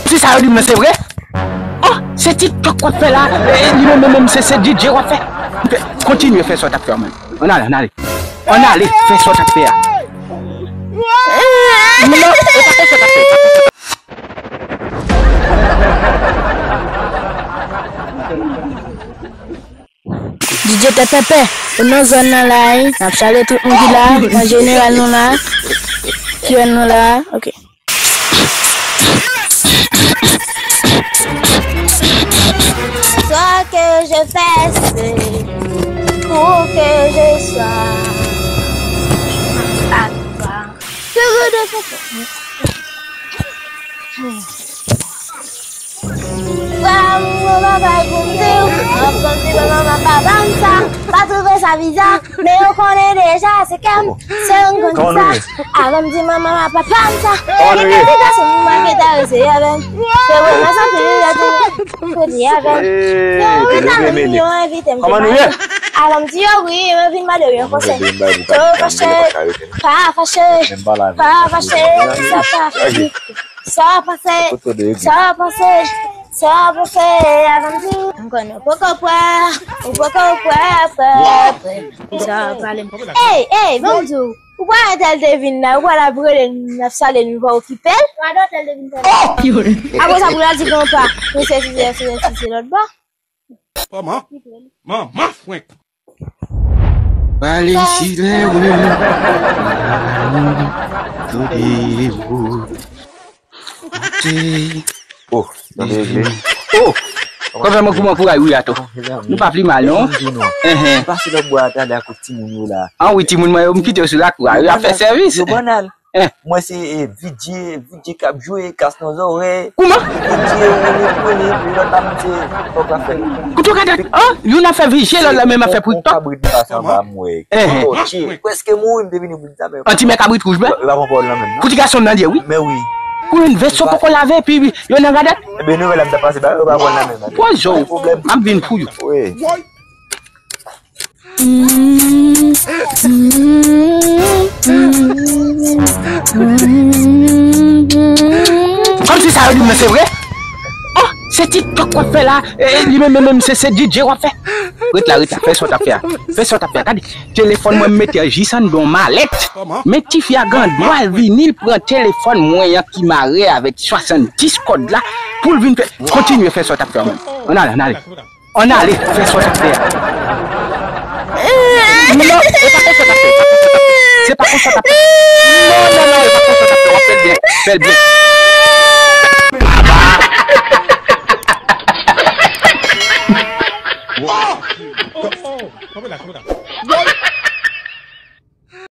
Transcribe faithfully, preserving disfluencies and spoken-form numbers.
Si sa yo di m nan se vre? Oh, se TikTok w ap fè la? E, li menm, menm, se, se D J w ap fè? Kontinye fè sa w t ap fè a, man. Ann ale, ann ale. Ann ale, fè sa w t ap fè a. Non, e pa fè sa w t ap fè. D J Tèt Pèpè, ou nan zòn nan la, wi. N ap salye tout moun ki la, an jeneral nou la. Ki wè nou la, ok. Ce que je fais, c'est pour que je sois à toi. Frè, mwen pa bay pou m di w, mwen konn di manman m ak papa m sa, pa twouve sa biza, men yo konnen deja se kè m, se yo m konn di sa. Avan m di manman m ak papa m sa, e kèk ti gason m manke ta rese avè m. Se mwen nan santi li la tou, kote avè m. Yo, yo ta menm yo envite m te pale. Avan m di yo wi, yo vin mande yon konsèy. Yo fache, pa fache, pa fache, sa pa fache. Sa w panse, sa w panse, sa w panse, avan m di w. M konnen w poko prè, w poko prè, prè, prè. Sa w pale m. Ey, ey, ban m di w, ou pa wè tèl te vin la, ou pa la brele n, n ap salye n, ou pa okipe l. Apre sa, pou l al di konpa, misye, se, se, se, se lòt bò. Manman, manman fwenk. Pale silè wi. Tande wi. Oh, tande wi. Oh! Kòmè mwen kouman kouray wi ato. Nou pa pli mal non. Enhen. Pase lòt bò a tande akoz timoun yo la. An wi timoun mwen yo m kite yo sou lakou a. Yo ap fè sèvis. Yo banal. Eh. Mwen se eh, V J, V J k ap jwe, kas nan zòrèy. Kouman? V J, woule, woule, epi lòt la, mwen se, fòk la fè. Koute w ka dat, an? Youn ap fè V J, lòt la menm ap fè prik tòp. Yon kabrit m pase anba m wè. Eh. Prèske mouri, m te vini pou di sa, men. An ti mè kabrit wouj, men. Yo pa pran pawòl nan menm, non. Pou ti gason nan li ye, wi. Men wi. Pou yon vès yo poko lave, epi yo nan gadèt. Ebyen, nouvèl la m t ap pase, ba, yo pa pran nan menm. Pran zo. M ap vin pou yo. Wi. Kòmsi sa yo di m nan se vre? Oh, se TikTok w ap fè la. E, li menm, menm, menm, se, se D J w ap fè. Ret la, ret la. Fè sa w t ap fè a. Fè sa w t ap fè a. Gade, telefòn mwen m mete jis anndan yon malèt. Men tifi a gen dwa l vini, l pran telefòn mwen an ki mare avèk swasanndis kòd la pou l vin fè. Kontinye fè sa w t ap fè a, man. Ann ale, ann ale. Ann ale, fè sa w t ap fè a. Non, e pa konsa w t ap fè. Se pa konsa w t ap fè. Non, non, non, e pa konsa w t ap fè. W ap fè l byen. Fè l byen. Aba! Oh, oh, oh, kanpe la, kanpe la.